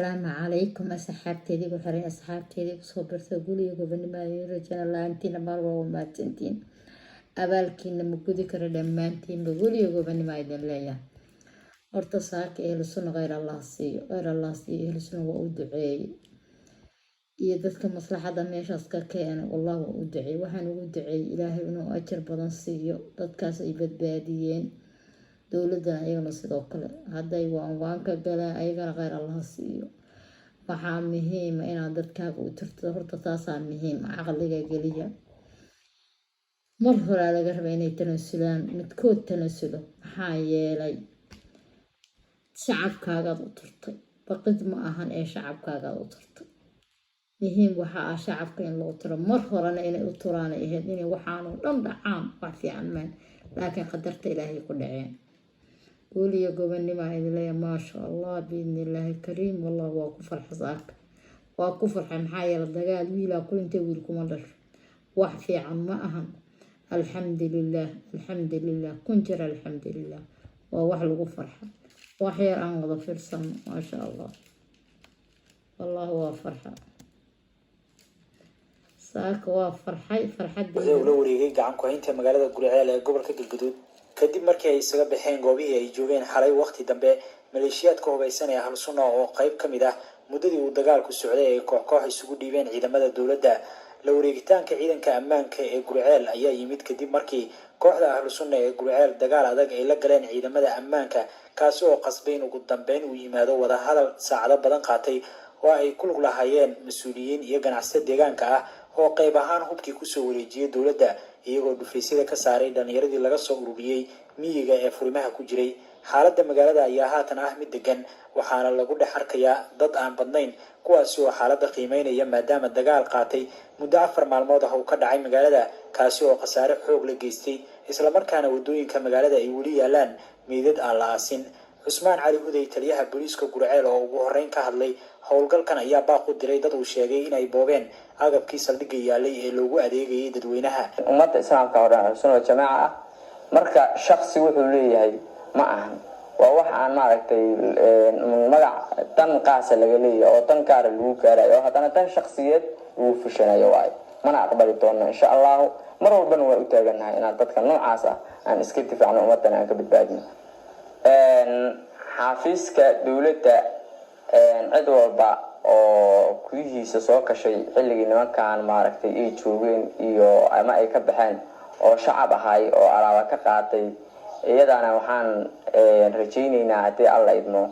Asalaamu calaykum asxaabteedii ku xiray, asxaabteedii kusoo birta guriga gobonimo rajana la-aantiina maal waa mahadsantiin. Abaalkiina ma gudi karo dhammaantiinba. Guriga gobonimo idin leeyahay. Horta saaka Ehlu Sunna kheyr Allah siiyo, kheyr Allah siiyo. Ehlu Sunna waa u duceeyey iyo dadka maslaxada meeshaas ka keenay. Wallah, waa u duceeyey. Waxaan ugu duceeyey Ilaahay inuu ajar badan siiyo dadkaas ay badbaadiyeen. Dowladana ayagana sidoo kale hadday waan waan ka galeen, ayagana kheyr Allah siiyo. Waxaa muhiima inaad dadkaaga u tirto. Horta taasaa muhiim. Caqliga geliya. Mar horaa laga raba inay tanasulaan, midkood tanasulo. Maxaa yeelay shacabkaagaad u turtay. Baqid ma ahan ee shacabkaagaad u turtay. Muhiim waxaa ah shacabka in loo turo. Mar horena inay u turaanay ahayd. Inay waxaanoo dhan dhacaan wax fiican maan, laakiin qadarta Ilaahay ku dhaceen. Guul iyo gobonnimaa idin leeyahay. Maasha Allah, biidni Illaahi kariim. Wallah, waa ku farxa saaka, waa ku farxay. Maxaa yeele dagaal wiilaa ku dhintay, wiil kuma dhasho, wax fiican ma ahan. Alxamdulilah, alxamdulilah, kun jir alxamdulilah. Waa wax lagu farxa. Wax yar aan wada fiirsano. Maasha Allah, wallahi waa farxa saaka, waa farxay farxadeyda. Ula wareegay gacan ku-haynta magaalada Guriceel ee gobolka Galgaduud kadib markii ay isaga baxeen goobihii ay joogeen xalay waqti dambe maleeshiyaadka hubaysan ee Ahlu Sunna, oo qayb ka mid ah muddadii uu dagaalku socday ay koox koox isugu dhiibeen ciidamada dowladda. La wareegitaanka ciidanka ammaanka ee Guriceel ayaa yimid kadib markii kooxda Ahlu Sunna ee Guriceel dagaal adag ay la galeen ciidamada ammaanka, kaasi oo qasbay in ugu dambeyn uu yimaado wadahadal saacado badan qaatay oo ay ku lug lahaayeen mas-uuliyiin iyo ganacsato deegaanka ah, oo qayb ahaan hubkii kusoo wareejiyay dowladda, iyagoo dhufaysyada ka saaray dhalinyaradii laga soo ururiyey miyiga ee furimaha ku jiray. Xaaladda magaalada ayaa haatan ah mid degan, waxaana lagu dhex arkayaa dad aan badnayn, kuwaasi oo xaaladda qiimeynaya, maadaama dagaal qaatay muddo 4 maalmood ah uu ka dhacay magaalada, kaasi oo khasaare xoog la geystay, islamarkaana waddooyinka magaalada ay weli yaalaan meydad aan la aasin. Cusmaan Cali Huday, taliyaha booliiska Gurceel, oo ugu horreyn ka hadlay howlgalkan, ayaa baaq u diray dad uu sheegay inay boobeen agabkii saldhigga yaalay ee loogu adeegayay dadweynaha. Ummadda Islaamka oo dhan Ahlu Sunna Waljamaaca ah. Marka shaksi wuxuu leeyahay ma ahan, waa wax aan maaragtay magac dan qaasa laga leeyahay oo dan gaara lagu gaarayo, oo haddana dan shaksiyeed lagu fushanayo waayo. Mana aqbali doono, insha Allahu. Mar walbana waa u taagannahay inaan dadka noocaas ah aan iska difaacno, ummadana aan ka badbaadino. Xaafiiska dowladda cid walba oo gudihiisa soo gashay xilligii nimankan maaragtay ay joogeen iyo ama ay ka baxeen, oo shacab ahay oo alaaba ka qaatay, iyadana waxaan rajayneynaa, haddii Alla idmo,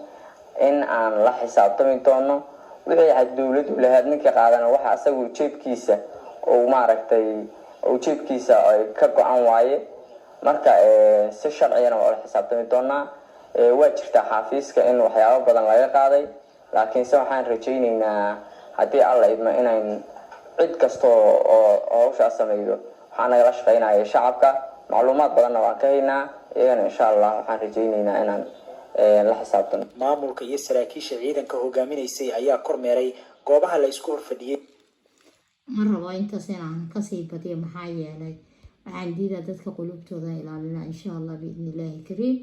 in aan la xisaabtami doono. Wixii dowladdu lahayd ninkii qaadana, waxa asagu jeebkiisa uu maaragtay uu jeebkiisa ay ka go-an waaye. Marka si sharcigana waa la xisaabtami doonaa. Waa jirtaa xaafiiska in waxyaabo badan laga qaaday, laakiinse waxaan rajayneynaa, haddii Alla idmo, inayn cid kasta oo hawshaas sameeyo. Waxaa nagala shaqeynaya shacabka, macluumaad badanna waan ka haynaa iyagana. Insha Allah waxaan rajayneynaa inaan la xisaabtano. Maamulka iyo saraakiisha ciidanka hogaaminaysay ayaa kormeeray goobaha la isku horfadhiyey. Ma rabo intaas inaan kasii badiyo, maxaa yeelay waxaan diidaa dadka qulubtooda ilaalina. Insha Allah, biidni Illaahi kariim.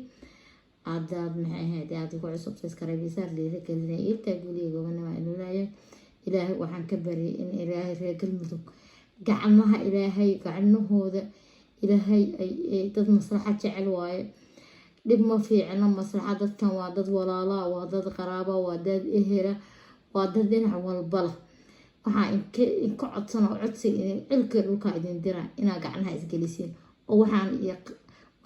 Haddaad maxay ahayd aada igu cusub, subscribe-saar, dhiirigelina intaa. Guliga gobonima idin leeyahay. Ilaahay waxaan ka baryay in Ilaahay reer Galmudug gacmaha, Ilaahay gacmahooda, Ilaahay ay dad maslaxad jecel waaye. Dhib ma fiicno maslaxa. Dadkan waa dad walaalaa, waa dad qaraaba, waa dad ehela, waa dad dhinac walba lah. Waxaa inka codsan oo codsi cilka dhulka idin dira inaa gacnaha isgelisiin, oo waxaan iyo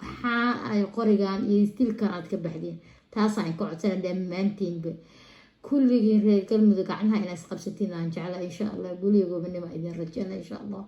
waxaa ay qorigan iyo isdilkan aad ka baxdeen. Taasaa inka codsana dhammaantiinba, kulligiin reer Galmudug gacnaha inaa isqabsatiin aan jecla, insha Allah. Guliga gobonimo idin rajana, insha Allah.